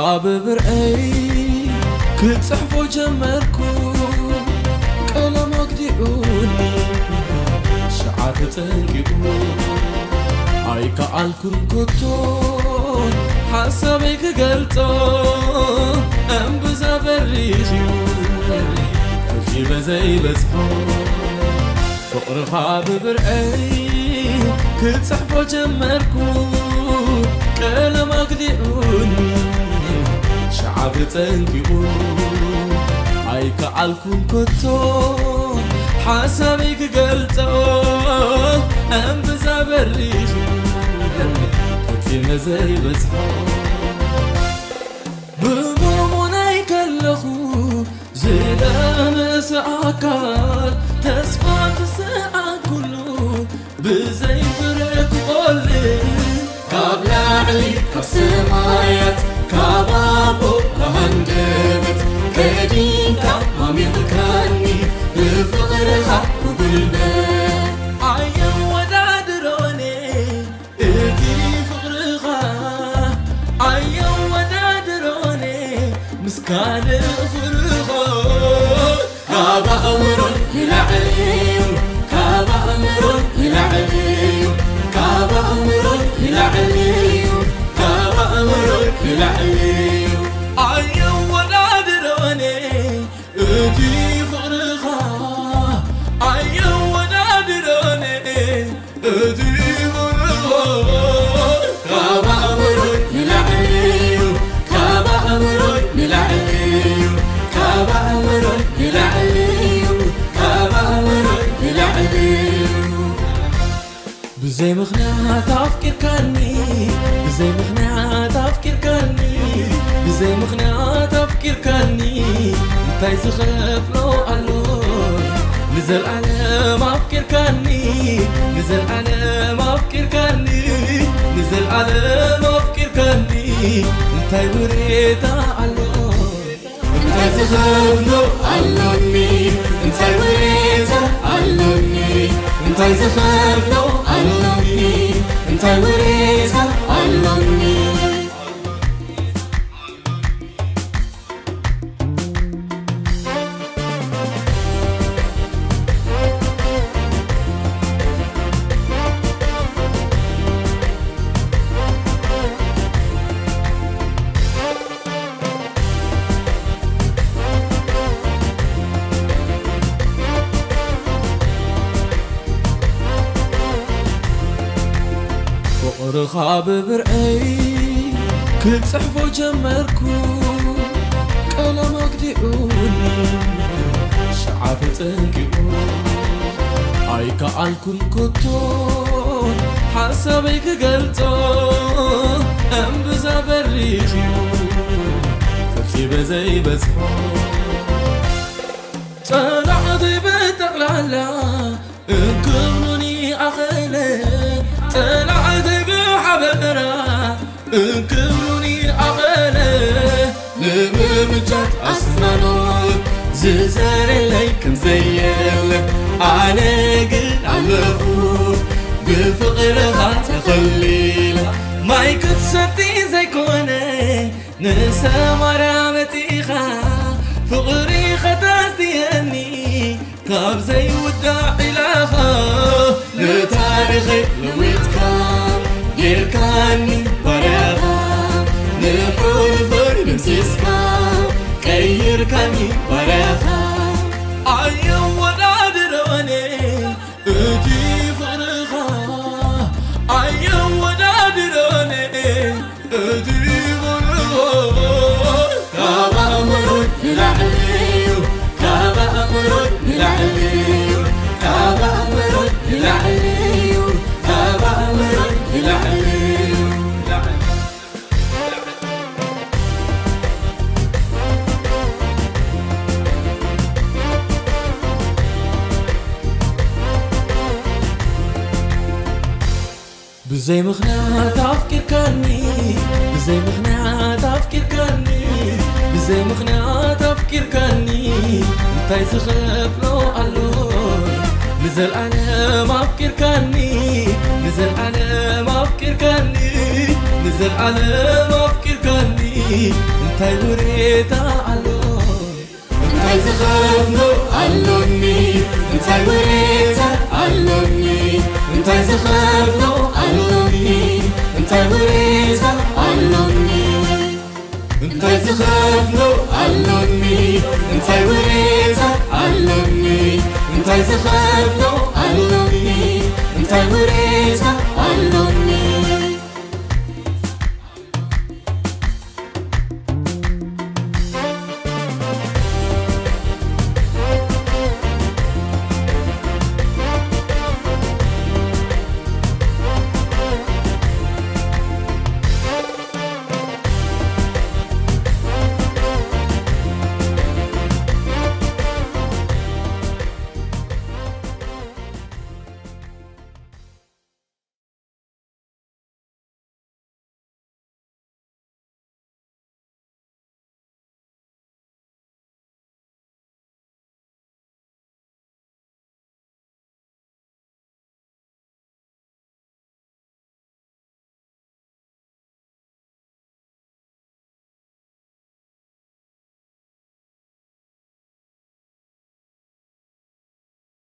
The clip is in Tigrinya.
ኣብ ብርዐይ ክጽሕፎ ጀመርኩ፣ ቀለም ኣግዲዑኒ፣ ሽዓ ተጸንቂቑ። ኣይከኣልኩን ኮቶ ሓሳበይ ክገልጾ፣ እምብዛ በሪኽ'ዩ ፈጺመ ዘይበጽሖ። ፍቕርኻ ብብርዐይ ክጽሕፎ ጀመርኩ፣ ቀለም ኣግዲዑኒ፣ ሽዓ ተጸንቂቑ። ኣይከኣልኩን ኮቶ ሓሳበይ ክገልጾ፣ እምብዛ በሪኽ'ዩ ፈጺመ ዘይበጽሖ። ብምእሙናይ ከለኹ ዝለምስ ኣካል ተስፋ ክስኣን ኩሉ ብዘይ ፍረ ክቖልል፣ ካብ ላዕሊ ካብ ሰማያት ካብ ኣቦ ብሃንደበት ከዲንካ ኣሚቕካኒ ብፍቕርኻ ብጉልበት። ኣየወዳድሮን እቲ ፍቕርኻ ኣየወዳድሮን ምስ ካልእ ፍቕርኻ። ካብ ኣእምሮን ንላዕሊ እዩ፣ ካብ ኣእምሮን ንላዕሊ እዩ፣ ካብ ኣእምሮን ንላዕሊ እዩ፣ ካብ ኣእምሮን ንላዕሊ እዩ። ኣየወዳድሮን እቲ ፍቕርኻ ኣየወዳድሮን። እቲ ፍቕርኻ ካብ ኣእምሮን ንላዕሊ እዩ፣ ካብ ኣእምሮን ንላዕሊ እዩ፣ ካብ ኣእምሮን ንላዕሊ እዩ፣ ካብ ኣእምሮን ንላዕሊ እዩ። ብዘይ ምኽንያት ኣፍቂርካኒ፣ ብዘይ ምኽንያት ኣፍቂርካኒ፣ ብዘይ ምኽንያት ኣፍቂርካኒ፣ እንታይ ዝኸፍሎ ኣሎ? ንዘልኣለም ኣፍቂርካኒ፣ ንዘልኣለም ኣፍቂርካኒ፣ ንዘልኣለም ኣፍቂርካኒ፣ እንታይ ውሬታ ኣሎ? እንታይ ዝኸፍሎ ኣሎኒ? እንታይ ውሬታ ኣሎኒ? እንታይ ዝኸፍሎ ኣሎኒ? እንታይ ውሬታ ኣሎኒ? ፍቕርኻ ብብርዐይ ክጽሕፎ ጀመርኩ፣ ቀለም ኣግዲዑኒ፣ ሽዓ ተጸንቂቑ። ኣይከኣልኩን ኮቶ ሓሳበይ ክገልጾ፣ እምብዛ በሪኽ'ዩ ፈጺመ ዘይበጽሖ። ጸላእተይ ብጠቕላላ እንክብሉኒ ኣኸለ፣ ጸላእተይ ብሓበራ እንክብሉኒ ኣኸለ። ንምምቻት ኣስናኖት ዝዘረለይ ከም ዘየለ፣ ኣነ ግን ኣለኹ ብፍቕርኻ ተኸሊለ። ማይ ክትሰቲ ዘይኮነ ንሰማርያ መጺኻ ፍቕሪ ኸተስትየኒ፣ ካብ ዘይውዳእ ዒላኻ ንታሪኸይ ለዊጥካ፣ ጌርካኒ ባርያኻ፣ ንሕሉፈይ ደምሲስካ፣ ቀይርካኒ ባርያኻ። ኣየወዳድሮን እቲ ፍቕርኻ፣ ኣየወዳድሮን እቲ ፍቕርኻ። ካብ ኣእምሮን ንላዕሊ እዩ፣ ካብ ኣእምሮን ንላዕሊ እዩ፣ ካብ ኣእምሮን ንላዕሊ እዩ፣ ካብ ኣእምሮን ንላዕሊ እዩ። ብዘይ ምኽንያት ኣፍቂርካኒ፣ ብዘይ ምኽንያት ኣፍቂርካኒ፣ ብዘይ ምኽንያት ኣፍቂርካኒ፣ እንታይ ዝኸፍሎ ኣሎ? ንዘልኣለም ኣፍቂርካኒ፣ ንዘልኣለም ኣፍቂርካኒ፣ ንዘልኣለም ኣፍቂርካኒ፣ እንታይ ውሬታ ኣሎ እንታይ ዝኸፍሎ ኣሎኒ እንታይ ውሬታ ኣሎኒ እንታይ ዝኸፍሎ ኣሎኒ እንታይ ውሬታ ኣሎኒ እንታይ ዝኸፍሎ ኣሎ